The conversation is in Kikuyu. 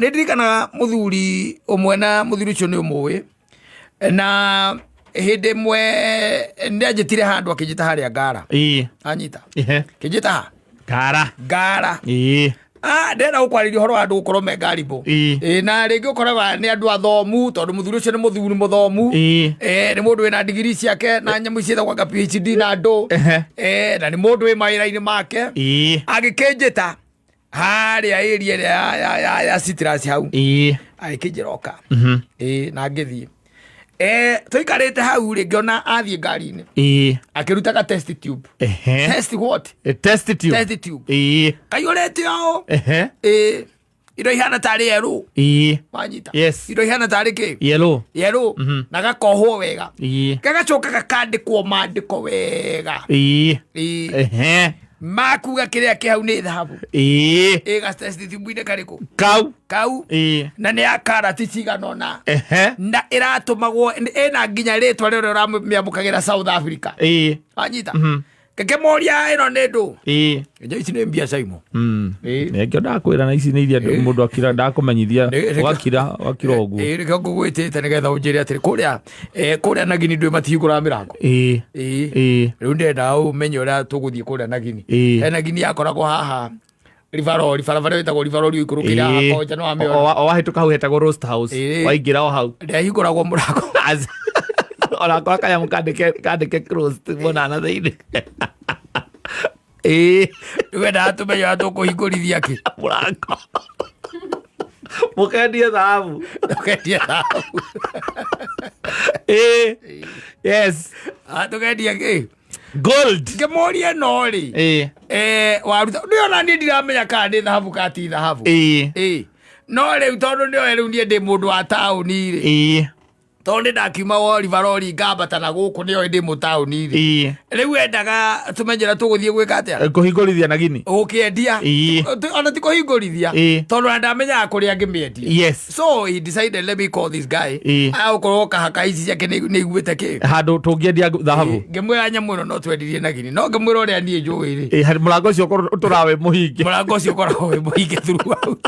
Nĩ ndirikanaga mũthuri ũmwe, na mũthuri ũcio nĩ ũmũĩ, na hĩndĩ ĩmwe nĩ anjĩtire handũ, akĩnjĩta harĩa Ngara. Anyita. Kĩnjĩta ha? Ngara. Ngara. Ah, ndĩrenda gũkwarĩria ũhoro wa andũ gũkorwo me ngaribũ. Ĩ, na rĩngĩ ũkoraga nĩ andũ athomu, tondũ mũthuri ũcio nĩ mũthuri mũthomu. Eh, nĩ mũndũ wĩna ndigiri ciake na nyamũ ciĩtagwo anga PhD na andũ. Eh, na nĩ mũndũ wĩ mawĩra-inĩ make. Agĩkĩnjĩta harĩa area ĩrĩa ya Citrus hau. Agĩkĩnjĩra oka. Ĩ, na ngĩthiĩ. Eh, tũikarĩte hau rĩ, ngĩona athiĩ ngari-inĩ, akĩruta ka test tube. Test what? A test tube. Test tube. Kaiyũrĩte ũũ. Ĩ, indo ihana tarĩ yerũ. Wanyita? Yes. Indo ihana tarĩ kĩ? Yellow. Yerũ. Na gakohwo wega. Gagacoka gakandĩkwo mandĩko wega. Ĩ. Makuga kĩrĩa kĩ hau nĩ thahabu. Ĩ, ga test tube-inĩ karĩkũ? Kau. Kau. Na nĩ ya karati cigana ũna. Na ĩratũmagwo ĩna nginya rĩtwa rĩrĩa ũramĩamũkagĩra South Africa. Wanyita? Ngĩkĩmũria, ĩno nĩ ndũ? Nja ici nĩ mbia caimo. Ĩ. Nĩkĩo ndakwĩra na ici nĩ iria mũndũ akira ndakũmenyithia. Ũgakira ũgakira ũguo. Ĩ, nĩkĩo ngũgwĩtĩte nĩgetha ũnjĩre atĩrĩ, kũrĩa kũrĩa Nagini ndwĩ matihingũraga mĩrango. Ĩ. Rĩu ndĩrenda ũmenye ũrĩa tũgũthiĩ kũrĩa Nagini. He Nagini yakoragwo haha Rivarori, barabara ĩtagwo Rivarori, ũikũrũkĩra haha konja nĩ wamĩona. O wahĩtũka hau hetagwo Roast House. Waingĩra o hau. Ndĩahingũragwo mũrango. Onakwa kanyamũ kandĩke kandĩke closed mwena na thĩinĩ. Ĩĩ. Rĩu endaga tũmenye ũrĩa tũkũhingũrithia kĩ. Mũrango. Mũkendie thahabu. Tũkendie thahabu. Ĩĩ. Yes. Ah, tũkendie kĩ? Gold. Ngĩmũria no rĩ. Eh, waruta nĩ ona niĩ ndiramenya kana nĩ thahabu kana ti thahabu. Ĩĩ. No rĩu tondũ nĩoe rĩu niĩ ndĩ mũndũ wa taũni rĩ. Tondũ nĩ ndakiuma wo Rivarori ngambata na gũkũ, nĩoĩ ndĩ mũtaũni rĩ. Rĩu endaga tũmenye ũrĩa tũgũthiĩ gwĩka atĩa? Kũhingũrithia Nagini. Gũkĩendia. Ona ti kũhingũrithia. Tondũ ona ndamenyaga kũrĩa angĩmĩendia. So he decided, let me call this guy. Agũkorwo kahaka ici ciake nĩ iguĩte kĩ. Handũ tũngĩendia thahabu. Ngĩmwĩra nyamũ ĩno no twendirie Nagini, no ngĩmwĩra ũrĩa niĩ njũĩ rĩ. Ĩĩ, harĩ mũrango ũcio ũkorwo ũtũraga wĩ mũhinge. Mũrango ũcio ũkoragwo wĩ mũhinge throughout.